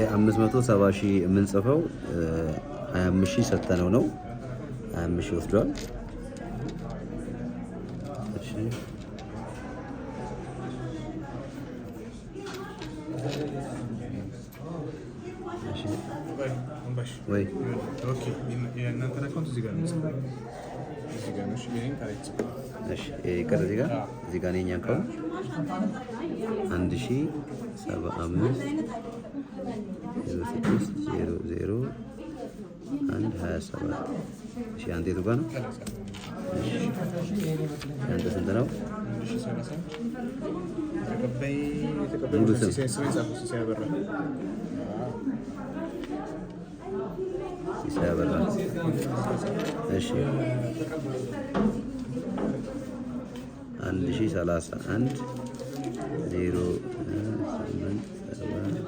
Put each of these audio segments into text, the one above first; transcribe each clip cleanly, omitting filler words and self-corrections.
570,000 የምንጽፈው 25,000 ሰተነው ነው። 25,000 ወስዷል። እሺ ወይ ይቅር፣ እዚህ ጋር እዚህ ጋር የእኛ account 1075 06 00 1 27። እሺ አንተ የቱ ጋር ነው? አንተ ስንት ነው? ሙሉ ስም ሲሳይ አበራ። እሺ 1031 0 8 7።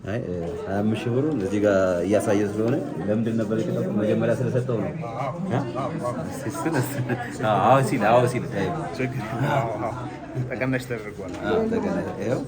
አይ 25,000 ብሩን እዚህ ጋር እያሳየ ስለሆነ ለምንድን ነበር የከፈትኩት? መጀመሪያ ስለሰጠው ነው። አዎ ሲል አዎ ሲል ተቀናሽ ተደርጓል። ይኸው።